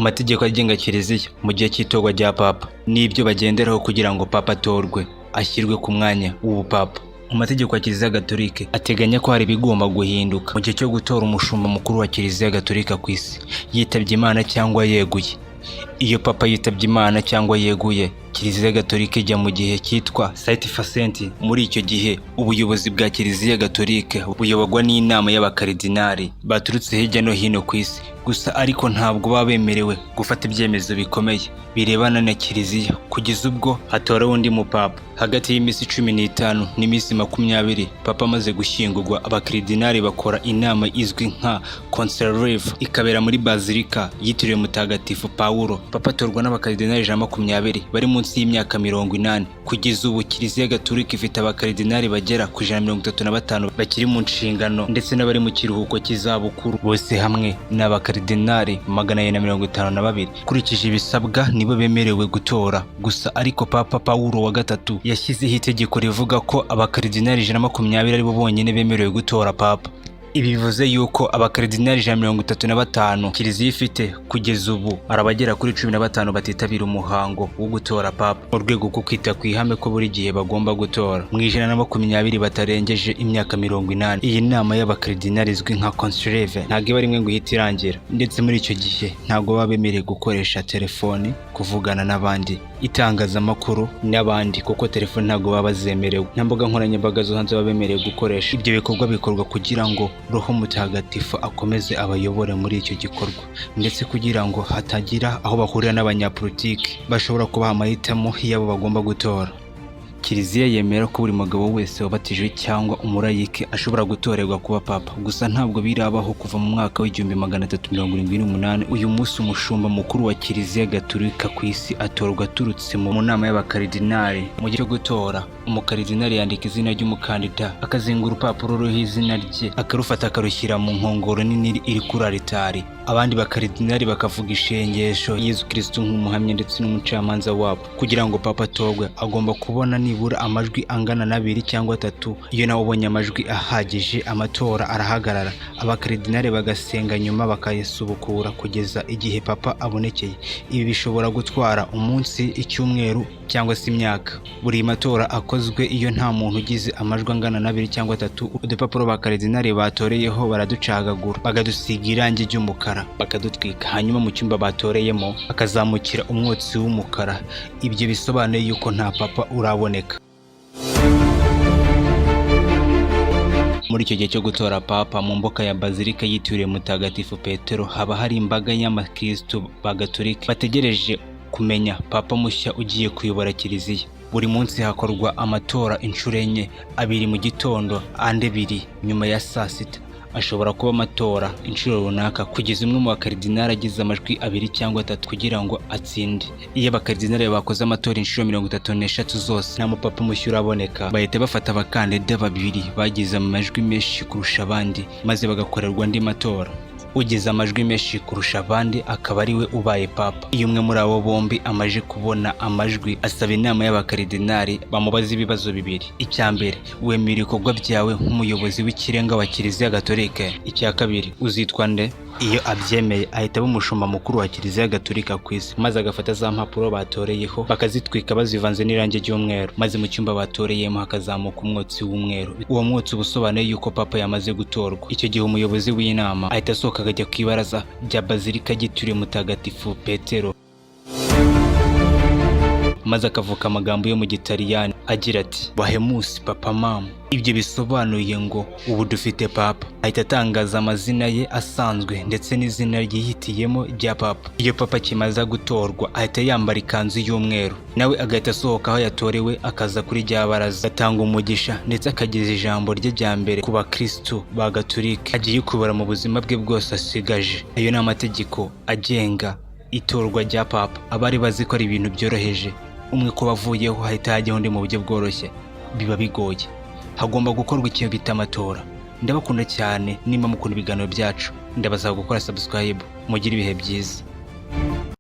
Amategeko agenga Kiliziya mu gihe cy'itorwa rya Papa n'ibyo bagenderaho kugira ngo Papa atorwe, ashyirwe ku mwanya w'ubupapa. Amategeko ya Kiliziya Gatolika ateganya ko hari ibigomba guhinduka mu gihe cyo gutora umushumba mukuru wa Kiliziya Gatolika ku isi yitabye Imana cyangwa yeguye. Iyo Papa yitabye Imana cyangwa yeguye, Kiliziya Gatolika ijya mu gihe cyitwa state vacant. Muri icyo gihe, ubuyobozi bwa Kiliziya Gatolika buyoborwa n'inama y'abakaridinali baturutse hirya no hino ku isi. Gusa ariko ntabwo baba bemerewe gufata ibyemezo bikomeye birebana na Kiliziya kugeza ubwo hatorewe undi mupapa. Hagati y'iminsi 15 n'iminsi 20 Papa amaze gushyingurwa, abakaridinali bakora inama izwi nka conclave, ikabera muri Bazilika yitiriwe Mutagatifu Pawulo. Papa atorwa n'abakaridinali 120 bari munsi y'imyaka 80. Kugeza ubu, Kiliziya Gatolika ifite abakaridinali bagera ku 135 bakiri mu nshingano ndetse n'abari mu kiruhuko cy'izabukuru. Bose hamwe ni abakaridinali 452. Ukurikije ibisabwa, nibo bemerewe gutora. Gusa ariko, Papa Pawulo wa Gatatu yashyizeho itegeko rivuga ko abakaridinali 120 aribo bonyine bemerewe gutora Papa. Ibi bivuze yuko abakaridinali 135 Kiliziya ifite kugeza ubu, hari abagera kuri 15 batitabira umuhango wo gutora Papa, mu rwego rwo kwita ku ihame ko buri gihe bagomba gutora mu 120 batarengeje imyaka 80. Iyi nama y'abakaridinali izwi nka conclave ntabwo iba rimwe ngo ihite irangira, ndetse muri icyo gihe ntabwo baba bemerewe gukoresha telefoni, kuvugana n'abandi, itangazamakuru n'abandi, kuko telefoni ntabwo baba bazemerewe, nta mbuga nkoranyambaga zo hanze baba bemerewe gukoresha. Ibyo bikorwa bikorwa kugira ngo Roho Mutagatifu akomeze abayobore muri icyo gikorwa, ndetse kugira ngo hatagira aho bahurira n'abanyapolitiki bashobora kubaha amahitamo y'abo bagomba gutora. Kiliziya yemera ko buri mugabo wese wabatijwe cyangwa umurayike ashobora gutorerwa kuba Papa. Gusa ntabwo birabaho kuva mu mwaka w'1378. Uyu munsi, umushumba mukuru wa Kiliziya Gatolika ku isi atorwa aturutse mu nama y'abakaridinali. Mu gihe cyo gutora, umukaridinali yandika izina ry'umukandida, akazinga urupapuro ruriho izina rye, akarufata akarushyira mu nkongoro nini iri kuri alitari. Abandi bakaridinali bakavuga ishengesho, Yezu Kristu nk'umuhamya ndetse n'umucamanza wabo. Kugira ngo Papa atorwe, agomba kubona nibura amajwi angana n'abiri cyangwa atatu. Iyo nawe ubonye amajwi ahagije, amatora arahagarara, abakaridinali bagasenga, nyuma bakayasubukura kugeza igihe Papa abonekeye. Ibi bishobora gutwara umunsi, icyumweru cyangwa se imyaka. Buri matora akozwe, iyo nta muntu ugize amajwi angana n'abiri cyangwa atatu, udupapuro ba karidinali batoreyeho baraducagagura, bakadusiga irangi ry'umukara, bakadutwika, hanyuma mu cyumba batoreyemo hakazamukira umwotsi w'umukara. Ibyo bisobanuye yuko nta Papa uraboneka. Muri icyo gihe cyo gutora Papa, mu mbuga ya Bazilika yitiriwe Mutagatifu Petero haba hari imbaga y'abakristu ba Gatolika bategereje kumenya Papa mushya ugiye kuyobora Kiliziya. Buri munsi hakorwa amatora inshuro enye: abiri mu gitondo, andi abiri nyuma ya saa sita. Ashobora kuba amatora inshuro runaka kugeza umwe mu bakaridinali agize amajwi abiri cyangwa atatu kugira ngo atsinde. Iyo abakaridinali bakoze amatora inshuro 33 zose nta mupapa mushya uraboneka, bahita bafata abakandida babiri bagize amajwi menshi kurusha abandi, maze bagakorerwa andi matora. Ugize amajwi menshi kurusha abandi akaba ari we ubaye Papa. Iyo umwe muri abo bombi amaze kubona amajwi, asaba inama y'abakaridinali, bamubaza ibibazo bibiri. Icya mbere: "Wemera ibikorwa byawe nk'umuyobozi w'ikirenga wa Kiliziya Gatolika?" Icya kabiri: "Uzitwa nde?" Iyo abyemeye, ahita aba umushumba mukuru wa Kiliziya Gatolika ku isi, maze agafata za mpapuro batoreyeho bakazitwika bazivanze n'irangi ry'umweru, maze mu cyumba batoreyemo hakazamuka umwotsi w'umweru. Uwo mwotsi uba usobanuye yuko Papa yamaze gutorwa. Icyo gihe umuyobozi w'inama ahita asohoka, akajya ku ibaraza rya Bazilika ryitiriwe Mutagatifu Petero, maze akavuga amagambo yo mu Gitaliyani agira ati: "Habemus Papam." Ibyo bisobanuye ngo "Ubu dufite Papa." Ahita atangaza amazina ye asanzwe ndetse n'izina ryihitiyemo rya Papa. Iyo Papa akimaze gutorwa, ahita yambara ikanzu y'umweru, nawe agahita asohoka aho yatorewe, akaza kuri rya baraza, agatanga umugisha, ndetse akageza ijambo rye rya mbere ku bakristu ba Gatolika agiye kuyobora mu buzima bwe bwose asigaje. Ayo ni amategeko agenga itorwa rya Papa. Abari bazi ko ari ibintu byoroheje, umwe kuba avuyeho hahita hajyaho undi mu buryo bworoshye, biba bigoye. Hagomba gukorwa ikintu bita amatora. Ndabakunda cyane. Nimba mukunda ibiganiro byacu, ndabasaba gukora subscribe. Mugire ibihe byiza.